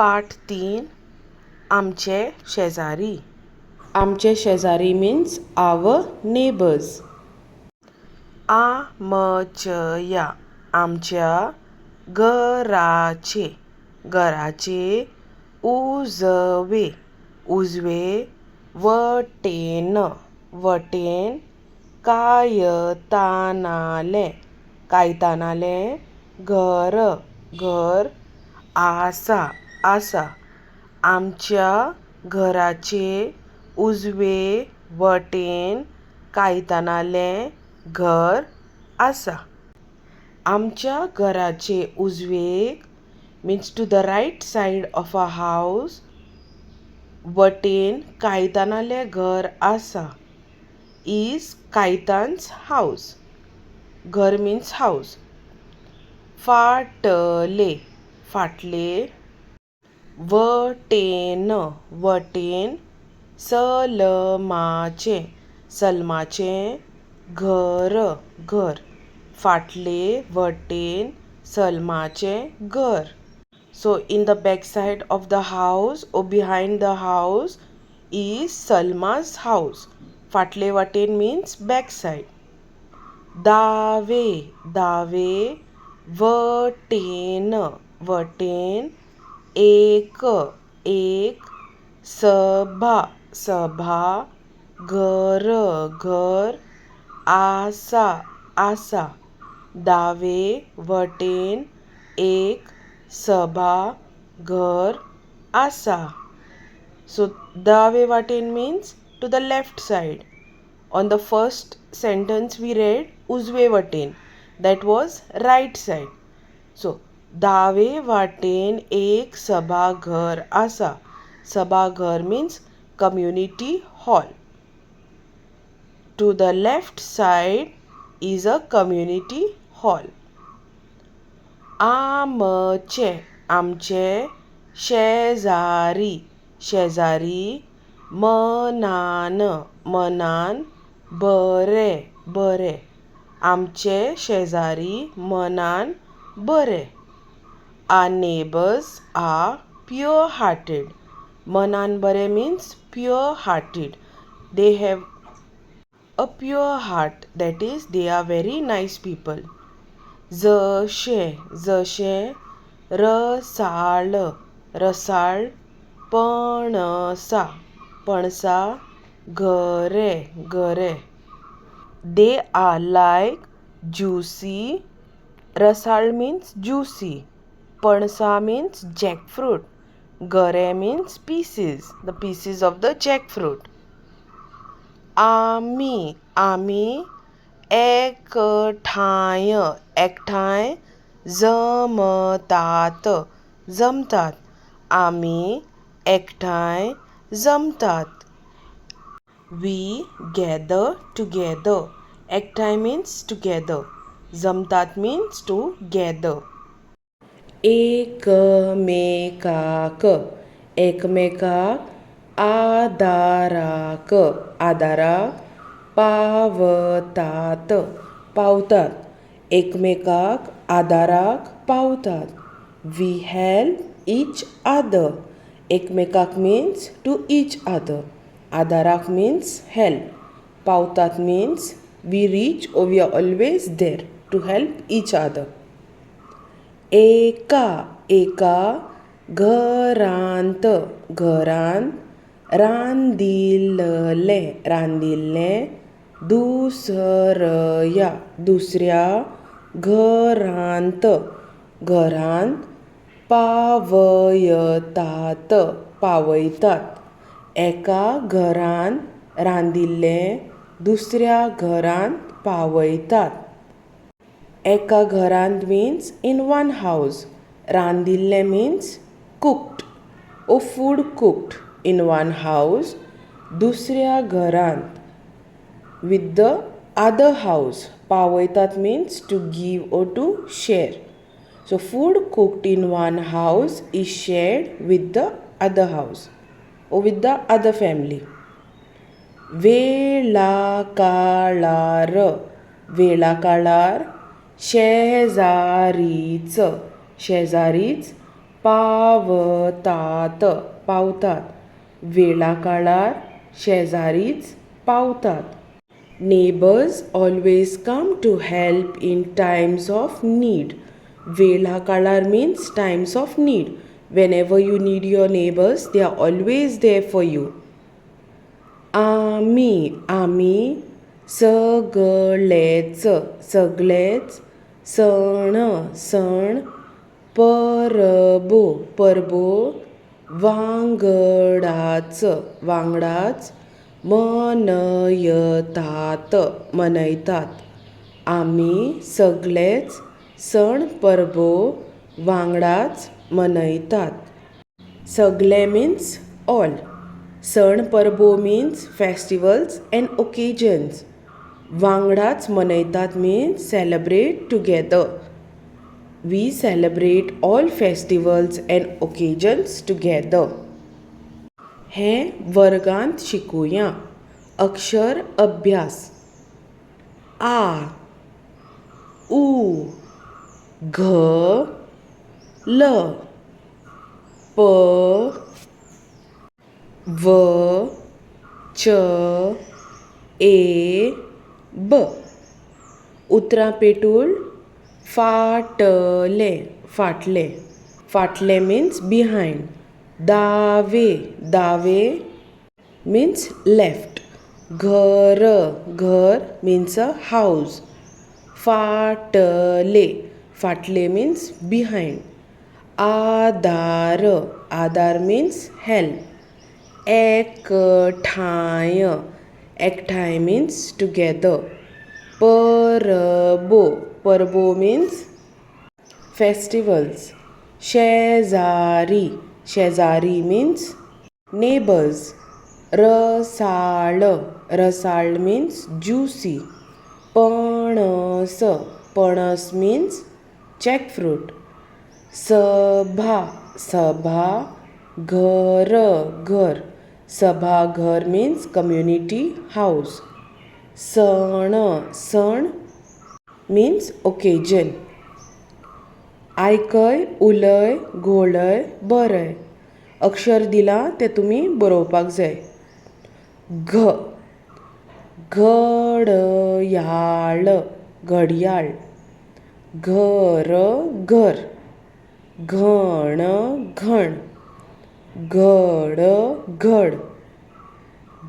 पाठ 3, आमचे शेजारी. आमचे शेजारी मिन्स our neighbours. आमच्या, आमच्या घराचे, घराचे उजवे, उजवे वटेन, वटेन कायतानालें, कायतानालें घर, घर आसा, आसा. आमच्या घराचे उजवे वटेन कायतानालें घर आसा. आमच्या घराचे उजवेक means to the right side of a house वटेन कायतानालें घर आसा. Is Caitan's house. घर मिन्स हावज. फाटले, फाटले वटेन, वटेन सलमाचें, सलमाचें घर, घर. फाटले वटेन सलमाचें घर. So in the back side of the house or behind the house is Salma's house. फाटले वटेन मिन्स बॅक सायड. दावे, दावे वटेन, वटेन एक, एक सभा, सभा घर, घर आसा, आसा. दावे वटेन एक सभा घर आसा. सो दावे वटेन means to the left side. On the first sentence we read उजवे वटेन, that was right side. So दावे वटेन एक सभाघर आसा. सभाघर means community hall. To the left side is a community hall. आमचे, आमचे शेजारी, शेजारी मनान, मनान बरे, बरे. आमचे शेजारी मनान बरे. Our neighbours are pure hearted. मनान बरे means pure hearted. They have a pure heart, that is they are very nice people. जशें, जशें रसाळ, रसाळ पणसा, पणसा घरे, घरे. They are like juicy. रसाळ मिन्स ज्युसी, पणसा मिन्स जॅकफ्रूट, घरे means pieces, the pieces of the jackfruit. आमी, आमी एकठांय, एकठांय जमतात, जमतात. आमी एकठांय जमतात. We gather together. एकठांय मिन्स टुगेदर, जमतात मिन्स टू गॅदर. एकमेकाक, एकमेकाक आदाराक, आदाराक पावतात, पावतात. एकमेकाक आदाराक पावतात. We help each other. एकमेकाक मिन्स टू ईच अदर, आदाराक मिन्स हेल्प, पावतात means we reach or we are always there to help each other. एका, एका घरांत, घरांत रांदिल्लें, रांदिल्लें दुसऱ्या, दुसऱ्या घरांत, घरांत पावयतात, पावयतात. एका घरांत रांदिल्लें दुसऱ्या घरांत पावयतात. एका घरांत मिन्स इन वन हावज, रांदिल्लें means cooked or food cooked in one house, दुसऱ्या घरांत विथ the other house, पावयतात means to give or to share. So food cooked in one house is shared with the other house or with the other family. वेळा काळार, वेळा काळार शेजारीच, शेजारीच पावतात पावतात. वेळा काळार शेजारीच पावतात. Neighbours always come to help in times of need. वेळा काळार means times of need. Whenever you need your neighbours, they are always there for you. आमी आमी सगळेच सगळेच सण सण परबो परबो वांगडाच वांगडाच मनयतात मनयतात. आमी सगळेच सण परबो वांगडाच मनयतात. सगळे मिन्स ऑल. सण परबो मिन्स फेस्टिवल्स एंड ओकेजन्स. वांगडाच मनयतात means celebrate together. We celebrate all festivals and occasions together. हें वर्गांत शिकुया. अक्षर अभ्यास. आ, उ, घ, ल, प, व, च, ए, ब. उतरां पेटूल. फाटलें फाटलें. फाटलें मिन्स बिहायंड. दावे दावे मिन्स लेफ्ट. घर घर मिन्स अ हावज. फाटले फाटले मिन्स बिहायंड. आदार आदार मिन्स हेल्प. एकठांय एकठांय मिन्स टुगेदर. परबो परबो मिन्स फेस्टिवल्स. शेजारी शेजारी मिन्स नेबर्स. रसाळ रसाळ मिन्स ज्युसी. पणस पणस मिन्स जॅकफ्रूट. सभा सभा घर घर. सभाघर मिन्स कम्युनिटी हावज. सण सण मिन्स ओकेजन. आयकय उलय घोळय बरय. अक्षर दिलां तें तुमी बरोवपाक जाय. घ घडयाळ घडयाळ. घर घर. घण घण. घड घड.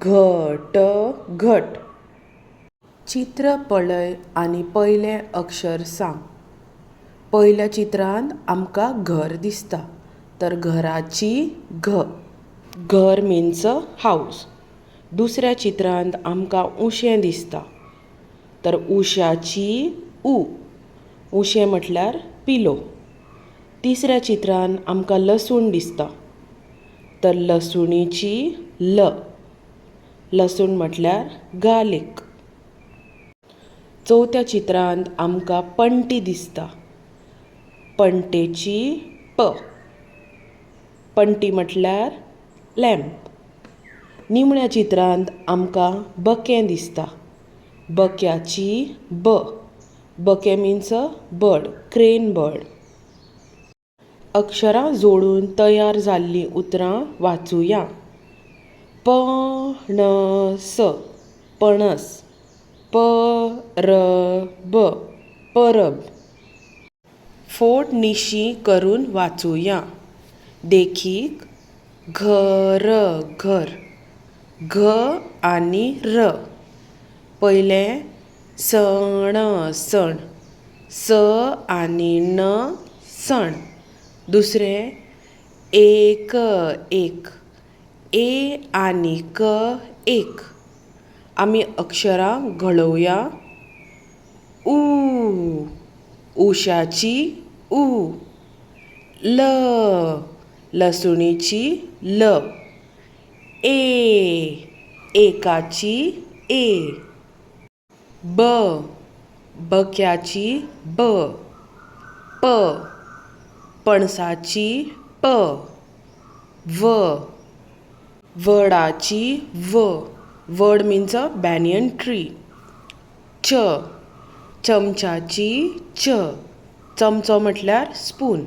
घट घट. चित्र पळय आनी पयलें अक्षर सांग. पयल्या चित्रांत आमकां घर दिसता, तर घराची घ. घर मिन्स अ हावज. दुसऱ्या चित्रांत आमकां उशें दिसता, तर उश्याची उ. उशें म्हटल्यार पिलो. तिसऱ्या चित्रांत आमकां लसूण दिसता, तर लसुणीची ल. लसूण म्हटल्यार गार्लीक. चवथ्या चित्रांत आमकां पण्टी दिसता, पण्टेची प. पण्टी म्हटल्यार लॅम्प. निमण्या चित्रांत आमकां बकें दिसता, बक्याची ब. बकें means a bird, crane bird. अक्षरां जोडून तयार जाल्लीं उतरां वाचुया. पणस पणस. परब परब. फोडणिशी करून वाचुया. देखीक, घर घर. घ आनी र. पयलें सण सण. स आनी ण सण. दुसरें एक एक. ए आनी क एक. आमी अक्षरां घोळोवया. उ उशाची उ. ल लसुणीची ल. ए एकाची ए. ब बक्याची ब. प पणसाची प. व वडाची व. वड मिन्स अ बॅनियन ट्री. च चमच्याची च. चमचो म्हटल्यार स्पून.